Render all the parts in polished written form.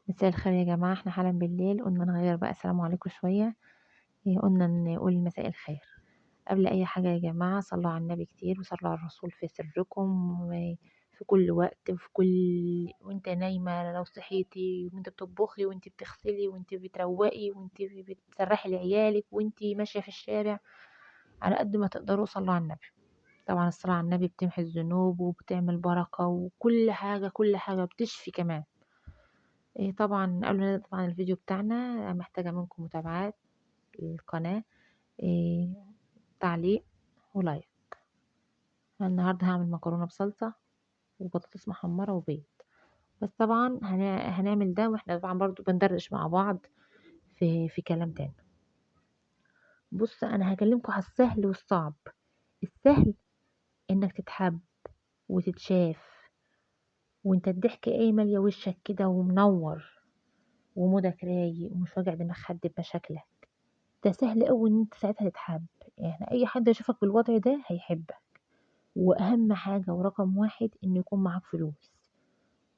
مساء الخير يا جماعة، احنا حالا بالليل قلنا نغير بقى السلام عليكم شوية، قلنا نقول مساء الخير. قبل أي حاجة يا جماعة صلوا على النبي كتير وصلوا على الرسول في سركم في كل وقت وفي كل وانت نايمة، لو صحيتي وانت بتطبخي وانت بتغسلي وانت بتروقي وانت بتسرحي لعيالك وانت ماشية في الشارع، على قد ما تقدروا صلوا على النبي. طبعا الصلاة على النبي بتمحي الذنوب وبتعمل بركة وكل حاجة، كل حاجة بتشفي كمان. طبعا قبل ما نبدأ طبعا الفيديو بتاعنا محتاجة منكم متابعات للقناة، تعليق ولايك. أنا النهاردة هعمل مكرونة بصلصة وبطاطس محمرة وبيض، بس طبعا هنعمل ده واحنا طبعا برضو بندردش مع بعض في كلام تاني. انا هكلمكم على السهل والصعب. السهل انك تتحب وتتشاف وانت الضحك ماليه وشك كده ومنور ومودك رايق ومش واجع دماغ حد بمشاكلك، ده سهل قوي ان انت ساعتها تتحب، اي حد يشوفك بالوضع ده هيحبك. واهم حاجه ورقم واحد ان يكون معاك فلوس،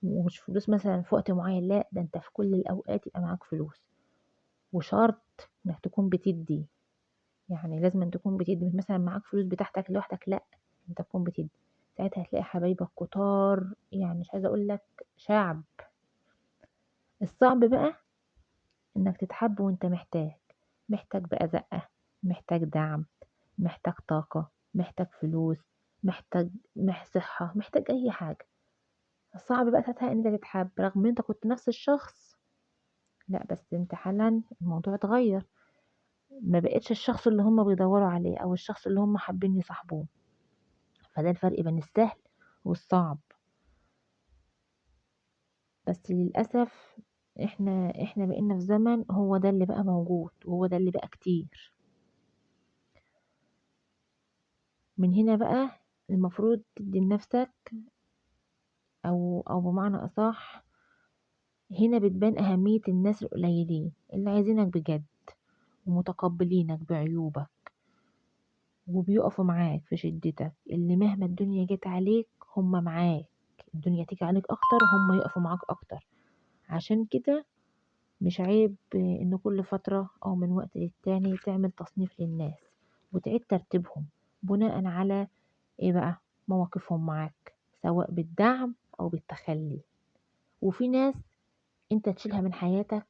ومش فلوس مثلا في وقت معين، لا ده انت في كل الاوقات يبقى معاك فلوس. وشرط انك تكون بتدي، لازم تكون بتدي، مش مثلا معاك فلوس بتاعتك لوحدك، لا انت تكون بتدي. ساعتها هتلاقي حبايبك كتار، مش عايزه اقول لك شعب. الصعب بقى انك تتحب وانت محتاج، محتاج بقى زقه، محتاج دعم، محتاج طاقه، محتاج فلوس، محتاج صحه، محتاج اي حاجه. الصعب بقى ساعتها ان انت تتحب رغم ان انت كنت نفس الشخص، لا بس انت حالا الموضوع اتغير، ما بقتش الشخص اللي هم بيدوروا عليه او الشخص اللي هم حابين يصاحبوه. فده الفرق بين السهل والصعب. بس للأسف احنا بقينا في زمن هو ده اللي بقى موجود وهو ده اللي بقى كتير. من هنا بقى المفروض تدي لنفسك او بمعنى اصح هنا بتبان اهمية الناس القليلين اللي عايزينك بجد ومتقبلينك بعيوبك وبيقفوا معاك في شدتك، اللي مهما الدنيا جت عليك هم معاك، الدنيا تيجي عليك اكتر هم يقفوا معاك اكتر. عشان كده مش عيب ان كل فترة او من وقت للتاني تعمل تصنيف للناس وتعيد ترتيبهم بناء على ايه بقى مواقفهم معاك، سواء بالدعم او بالتخلي. وفي ناس انت تشيلها من حياتك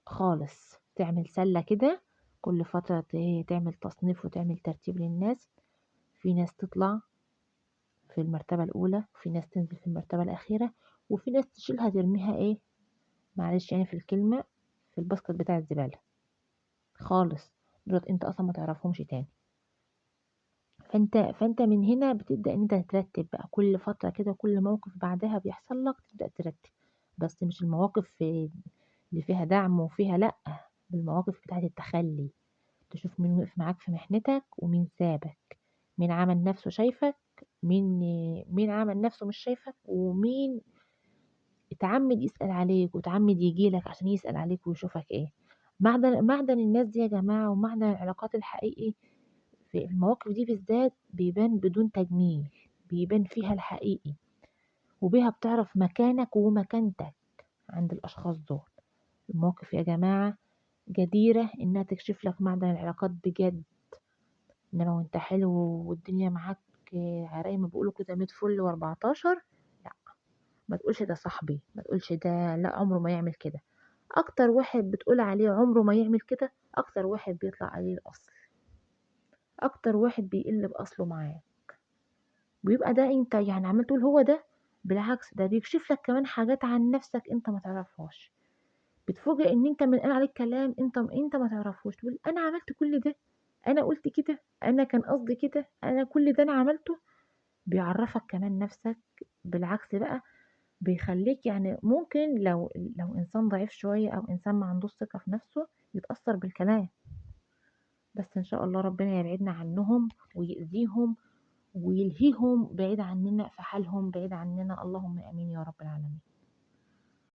خالص، تعمل سلة كده كل فترة تعمل تصنيف وتعمل ترتيب للناس. في ناس تطلع في المرتبة الأولى، وفي ناس تنزل في المرتبة الأخيرة، وفي ناس تشيلها ترميها ايه معلش في الكلمة في الباسكت بتاع الزبالة خالص، دولت انت اصلا ما تعرفهمش تاني. فانت من هنا بتبدأ ان انت ترتب بقى كل فترة كده، كل موقف بعدها بيحصل لك تبدأ ترتب، بس مش المواقف اللي فيها دعم وفيها لأ، بالمواقف بتاعة التخلي، تشوف مين وقف معاك في محنتك ومين سابك، مين عمل نفسه شايفك، مين عمل نفسه مش شايفك، ومين اتعمد يسأل عليك وتعمد يجيلك عشان يسأل عليك ويشوفك ايه. معدن الناس دي يا جماعة ومعدن العلاقات الحقيقي في المواقف دي بالذات بيبان بدون تجميل، بيبان فيها الحقيقي، وبيها بتعرف مكانك ومكانتك عند الأشخاص دول. المواقف يا جماعة جديرة إنها تكشف لك معدن العلاقات بجد. إنما وإنت حلو والدنيا معاك عراية ما بيقولوا كده مية فل وأربعتاشر، لا ما تقولش ده صاحبي، ما تقولش ده لا عمره ما يعمل كده. أكتر واحد بتقول عليه عمره ما يعمل كده أكتر واحد بيطلع عليه الأصل، أكتر واحد بيقل بأصله معاك، ويبقى ده أنت عمال تقول هو ده، بالعكس ده بيكشف لك كمان حاجات عن نفسك أنت ما تعرفهاش. بتفوجئ إن أنت من قال عليك كلام أنت ما تعرفوش، تقول أنا عملت كل ده، أنا قلت كده، أنا كان قصدي كده، أنا كل ده أنا عملته. بيعرفك كمان نفسك، بالعكس بقى بيخليك ممكن لو إنسان ضعيف شوية أو إنسان ما عندوش ثقة في نفسه يتأثر بالكلام، بس إن شاء الله ربنا يبعدنا عنهم ويأذيهم ويلهيهم بعيد عننا في حالهم بعيد عننا، اللهم آمين يا رب العالمين.